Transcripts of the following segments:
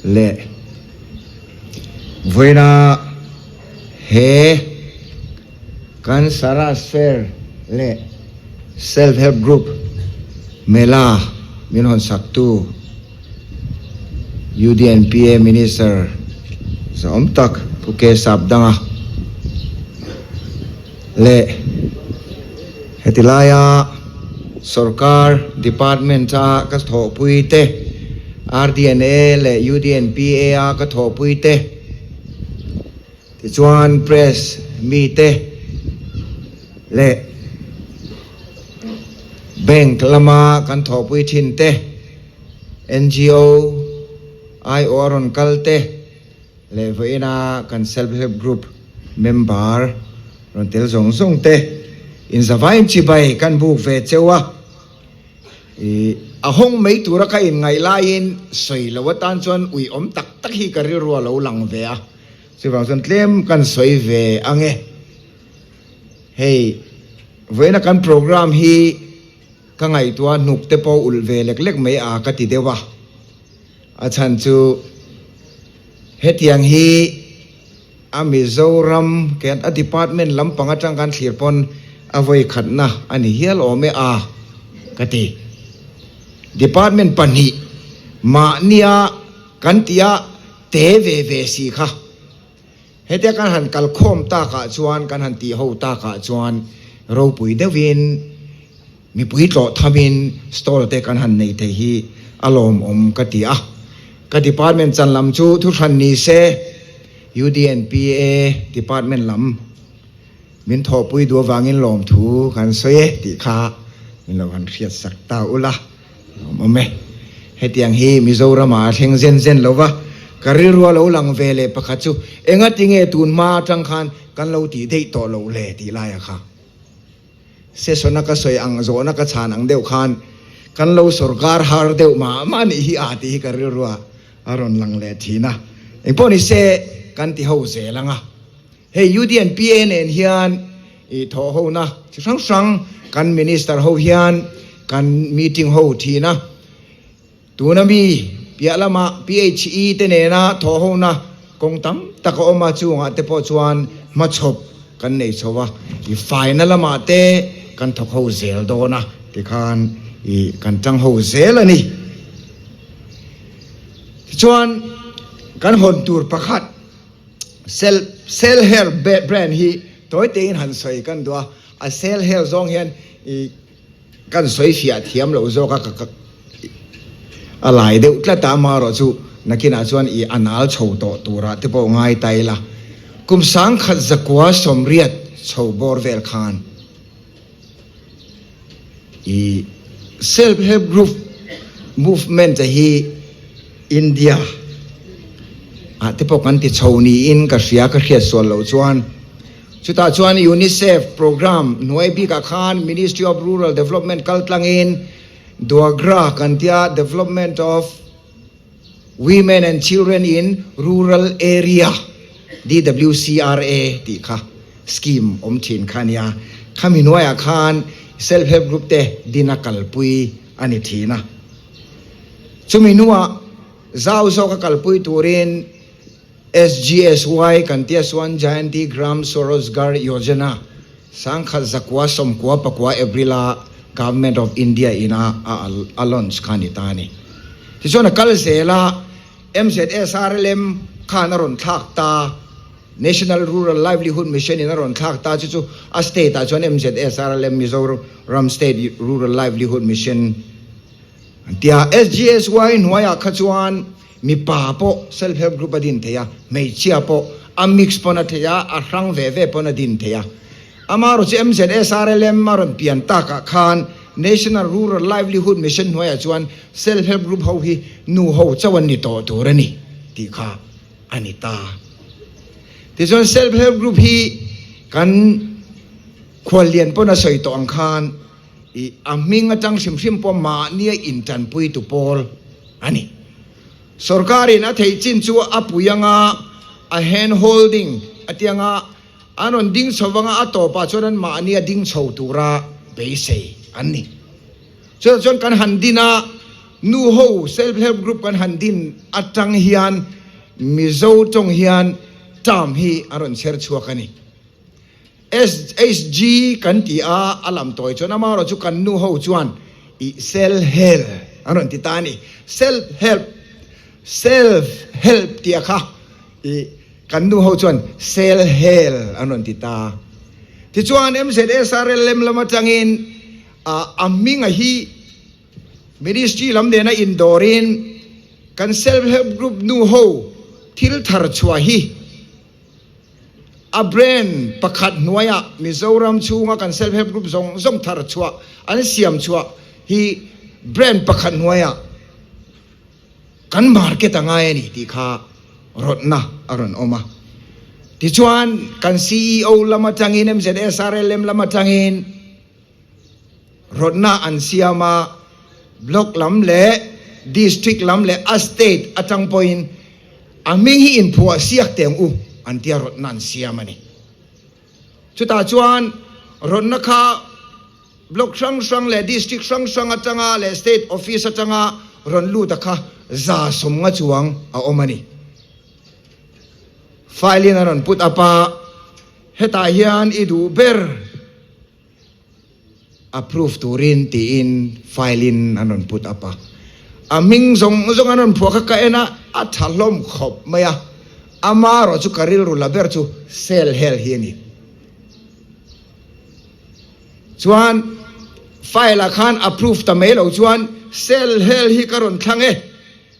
Leh vawiina he kan Saras Fair leh Self Help Group Mela min hawn saktu UDNPA Minister zahawm tak Pu K Sapdanga leh heti laia sorkar department a ka thawhpui te, RDNA leh UDNPA a ka thawhpui te, tichuan press mite leh bank lama kan thawhpui thin te, NGO aiawh a rawn kal te leh vawiina kan self help group member rawn tel zawng zawng te inzavain chibai kan buk ve cheu a. I a hawng mai tura ka inngaih laiin sawi lo atan chuan ui awm tak tak hi ka rilru a lo lang ve a, chuvang chuan tlem kan sawi ve ang e. Hei vawiina kan program hi ka ngaihtuah hnuk te pawh ulh ve lek lek mai a ka ti deuh a, a chhan chu hetiang hi A Mizoram ken a department lampang atang kan thlir pawn a vawi khatna a ni hial awm e a ka ti. Department pahnih mahnia kan tia te ve ve si kha. Hetia kan han kal khawm takah chuan kan han tih ho takah chuan ropui deuhin Mipui tlawh thamin stall te kan han nei thei hi a lawmawm ka ti a. Ka department chan lam chu thuhran ni se, UDNPA department lam min thawhpui duh avangin lawmthu kan sawi e tih kha min lo han hriat sak ta ula, lawmawm e. Hetiang hi Mizoramah a thleng zen zen lo va, ka rilru a lo lang ve leh pakhat chu engatinge tun hma atang khan kan lo tih daih tawh loh le tih laia kha. Session a ka sawi ang zawhna ka chhan ang deuh khan kan lo sorkar har deuh mah mah nih hi a tih hi ka rilru a a rawn lang leh thin a. Engpawh ni se kan ti ho zel ang a. Hei UDNPA nen hian i thawh hona chi hrang hrang kan minister ho hian kan meeting ho thin a. Tuna mi piah lama PHE te nena thawhhona kawng tam tak a awm a, chungah te pawh chuan hmachhawp kan nei chho a, i faina lamah te kan thawk ho zel dawn a tikhan i kan tang ho zel a ni. Tichuan kan hawn tur pakhat sel sel hair brand hi tawi tein han sawi kan duh a, a sel hair zawng hian i Kan sawi fiah thiam loh zawk a, ka a lai deuh tlat a, amaherawh chu nakinah chuan i a nal chho tawh turah te pawh ngai ta ila. Kum sangkhat zakua sawmriat chho bawr vel khan i Self Help Group movement hi India ah te pawh kan ti chho niin ka hria, ka hriat sual loh chuan. Chutah chuan UNICEF programme hnuai bikah khan Ministry of Rural Development kal tlangin Dwagra kan tia Development of Women and Children in Rural Area, DWCRA, tih kha scheme awm thin kha a nia. Khami hnuaiah khan Self Help Group te din a kalpui a ni thin a. Chumi hnuah zau zawka kalpui turin SGSY kan tia chuan Jayanti Gram Swarozgar Yojana sangkhat zakua sawmkua pakua April a Government of India in a a launch kha a ni ta a ni. Tichuan a kal zel a, MZSRLM khan a rawn thlak ta, National Rural Livelihood Mission in a rawn thlak ta chu chu a state ah chuan MZSRLM Mizoram State Rural Livelihood Mission an ti a. SGSY hnuaiah kha chuan Mipa pawh self help group a din thei a, hmeichhia pawh a mix pawn a thei a, a hrang ve ve pawn a din thei a. Amaherawh chu MZSRLM a rawn pian takah khan National Rural Livelihood Mission hnuaiah chuan self help group ho hi nu ho chauh an ni tawh tur a ni tih kha a ni ta. Tichuan self help group hi kan khuallian pawn a sawi tawh ang khan i a hming atang hrim hrim pawh mahnia intanpuitu pawl a ni. Sorkarin a theih chin chu a pui anga a hand holding a ti anga an rawn ding chho anga a tawpah chuan an mahni a ding chho tura beisei an ni. Chutah chuan kan han din a, Nu ho Self Help Group kan han din atang hian Mizo tawng hian term hi a rawn chher chhuak a ni. SHG kan ti a, a lam tawi chuan amaherawh chu kan nu ho chuan i sel hel an rawn ti ta a ni. Self help, self help tia kha i kan nu ho chuan sel hel an rawn ti ta. Tichuan MZSRLM lam atangin a hminga hi Ministry lam nena indawrin kan Self Help Group nu ho thil thar chhuah hi a brand pakhat hnuaiah Mizoram chhunga kan Self Help Group zawng zawng thar chhuah an siam chhuah hi brand pakhat hnuaiah kan market a ngai a ni tih kha rawtna a rawn awm a. Tichuan kan CEO lam atangin MZSRLM lam atangin Rawtna an siam a, Block lam leh District lam leh a State atang pawhin a hming hi inphuah siak teh ang u an tia rawtna an siam a ni. Chutah chuan rawtna kha Block hrang hrang leh District hrang hrang atanga leh State Office atanga rawn lut a kha 150 chuang a awm a ni. File in a rawn put up a, hetah hian i duh ber. Approve turin tiin file in an rawn put up a, a hming zawng zawng an rawn phuah kha ka en a, a tha hlawm khawp mai a, ama erawh chu ka rilru la ber chu sel hel hi a ni. Chuan file ah khan approve ta mai lo chuan sel hel hi ka rawn thlang e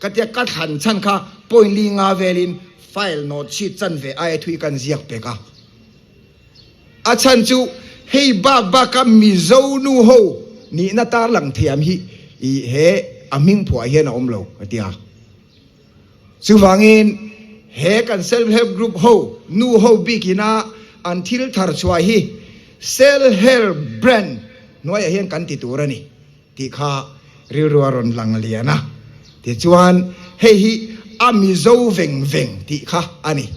ka tia ka thlan chhan kha point li nga velin file note sheet chanve aia thui kan ziak pek a. A chhan chu hei bak baka Mizo nu ho nihna tarlang thiam hi i he a hming phuah hian a awm lo a ti a. Chuvangin he kan Self Help Group ho nu ho bikina an thil thar chhuah hi Sel Help Brand hnuaiah hian kan ti tur a ni tih kha rilru a rawn lang lian a. Tichuan hei hi a Mizo veng veng tih kha a ni.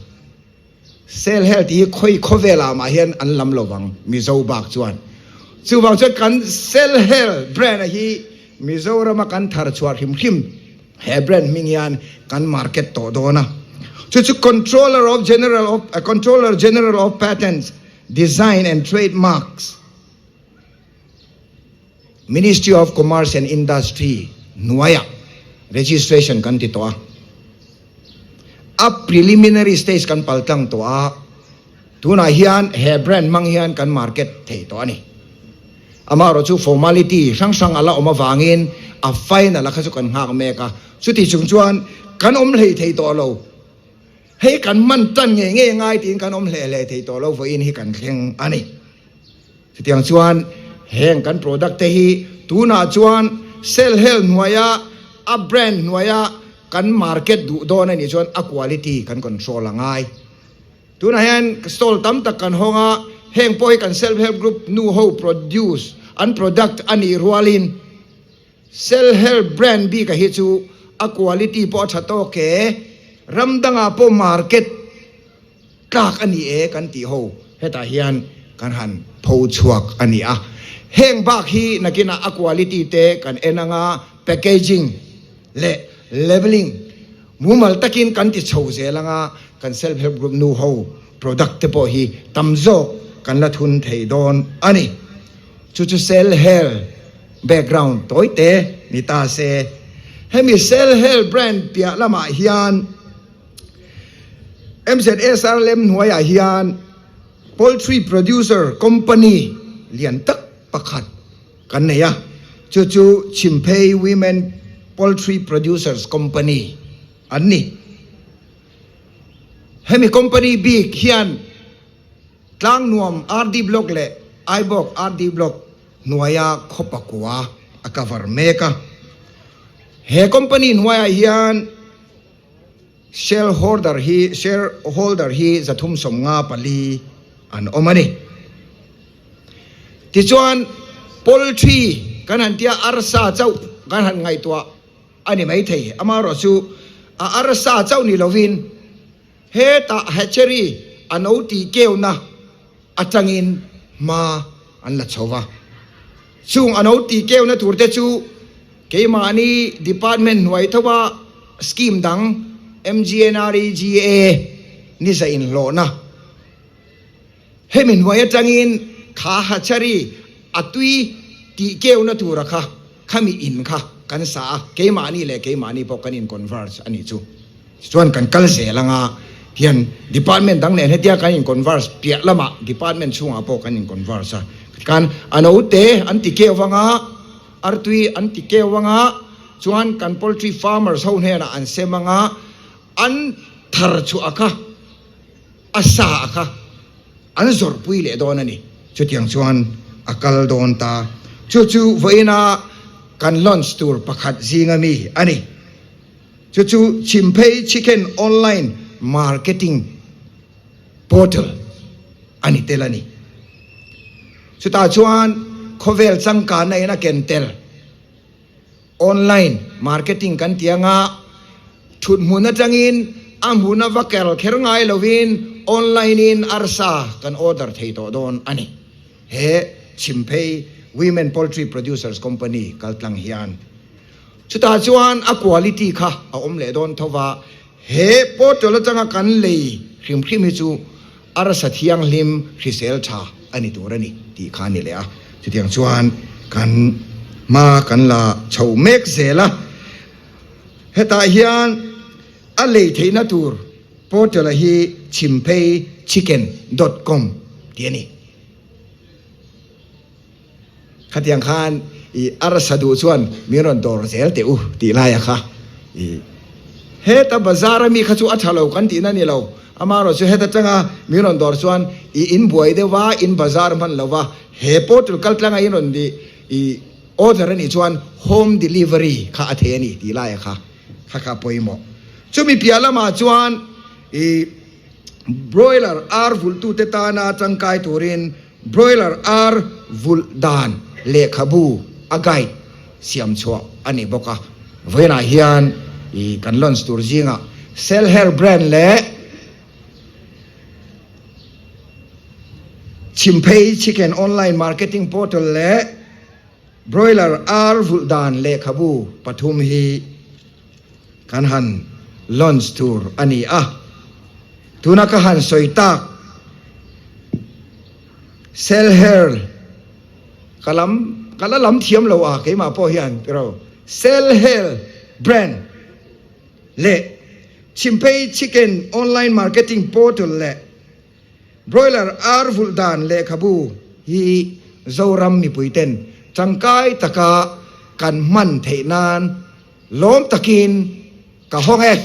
Sel hel tih hi khawi khawvelah mah hian an lam lo vang Mizo bak chuan. Chuvang chuan kan Sel hel brand a hi Mizorama kan thar chhuah hrim hrim he brand hming hian kan market tawh dawn a. Chu chu Controller of General of Controller General of Patents, Design and Trade Marks, Ministry of Commerce and Industry hnuaiah registration kan ti tawh a. A preliminary stage kan pal tlang tawh a, tunah hian he brand hmang hian kan market thei tawh a ni. Amaherawh chu formality hrang hrang a la awm avangin a final a kha chu kan nghak mek a, chuti chung chuan kan awm hlei thei tawh lo. Hei kan hman tan ngei ngei ngai tiin kan awm hle hle thei tawh lo vawiin hi kan thleng a ni. Chutiang chuan heng kan product te hi tunah chuan sell hel hnuaia a brand hnuaia kan market duh dawn a nih chuan a quality kan control a ngai. Tunah hian stall tam tak kan hawng a, heng pawh hi kan self help group nu ho produce an product a nih rualin sell hel brand bik a hi chu a quality pawh a tha tawk e, ram dangah pawh market Tlak a ni e kan tih ho hetah hian kan han pho chhuak a ni a. Heng bak hi nakinah a quality te kan en anga packaging leh labelling mumal takin kan ti chho zel anga kan self help group nu ho product te pawh hi tam zawk kan la thun thei dawn a ni. Chu chu sel hel background tawi te ni ta se. Hemi sel hel brand piah lamah hian. MZSR lem hnuaiah hian Poultry Producer Company lian tak pakhat kan nei a, chu chu Chhimphei Women Poultry Producers Company an ni. Hemi company bik hian Tlangnuam RD Block leh Aibawk RD Block hnuaia khaw pakua a cover mek a. He company hnuaiah hian Shareholder hi shareholder hi 354 an awm a ni. Tichuan poultry kan han tia arsa chauh kan han ngaihtuah a ni maithei. Amaherawh chu a arsa chauh ni lovin hetah hatchery a no tih keuna atangin hma an la chho va. Chung a no tih keuna turte chu. Keimahni department hnuai tho a scheme dang MGNREGA ni za inhlawhna hemi hnuai atangin kha hatchery a tui tih keuna tura kha khami in kha kan sa a, keimahni leh keimahni pawh kan in converge a nih chu. Chuan kan kal zel anga hian department dang nen hetia kan in converse piah lamah department chhungah pawh kan in converse a, tikhan a note an ti keu anga artui an ti keu anga chuan kan poultry farmers ho hnenah an sem anga an thar chhuah kha a sa kha an zawrhpui leh dawn a ni. Chutiang chuan a kal dawn ta. Chu chu vawiina kan launch tur pakhat zinga mi a ni. Chu chu Chhimphei Chicken Online Marketing Portal a ni tel a ni. Chutah chuan khawvel changkanna in a ken tel online marketing kan ti anga thut hmun atangin a hmuna va ker kher ngai lovin online in arsa kan order thei tawh dawn a ni. He Chhimphei Women Poultry Producers Company kaltlang hian. Chutah chuan a quality kha a awm leh dawn tho va, he portal atanga kan lei hrim hrim hi chu arsa thianghlim hrisel tha a ni tur a ni tih kha a ni leh a. Chutiang chuan kan hma kan la chho mek zel a, hetah hian a lei theihna tur portal a hi chhimpheichicken dot com tih a ni. Khatiang khan i arsa duh chuan min rawn dawr zel teh u tih laia kha i heta bazar ami kha chu a tha lo kan tihna ni lo, amaherawh chu heta tanga min rawn dawr chuan i in buai deuh va, in bazar hman lo va, he portal kal tlanga in rawn i order a nih chuan home delivery kha a thei a ni tih laia kha kha kha pawimawh. Chumi piah lamah chuan i broiler ar vulhtute tana tangkai turin Broiler ar vulh dan lehkhabu a guide siam chhuah a ni bawk a. Vawiinah hian i kan launch tur zingah Selher brand leh Chhimphei Chicken Online Marketing Portal leh Broiler ar vulh dan lehkhabu pathum hi kan han launch tur a ni a. Tuna ka han sawi tak Selher ka lam ka la lam thiam lo a keimah pawh hian tiraw Selher brand leh Chhimphei Chicken Online Marketing Portal leh Broiler ar vulh dan lehkhabu hi Zoram mipuiten tangkai taka kan hman theih nan lawm takin ka hawng e.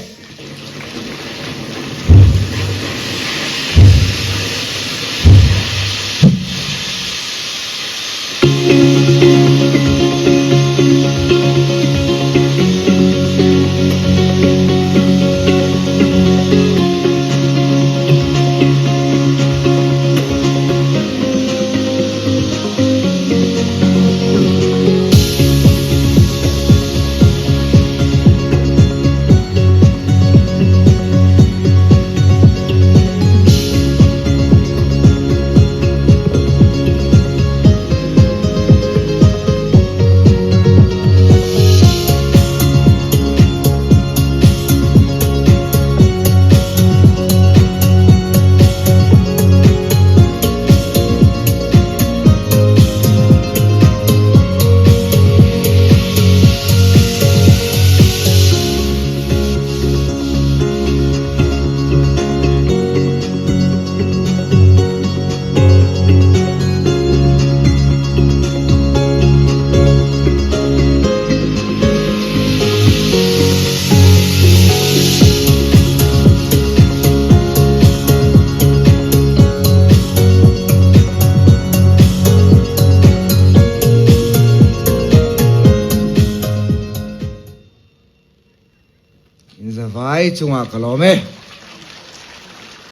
Inzavai chungah ka lawm e.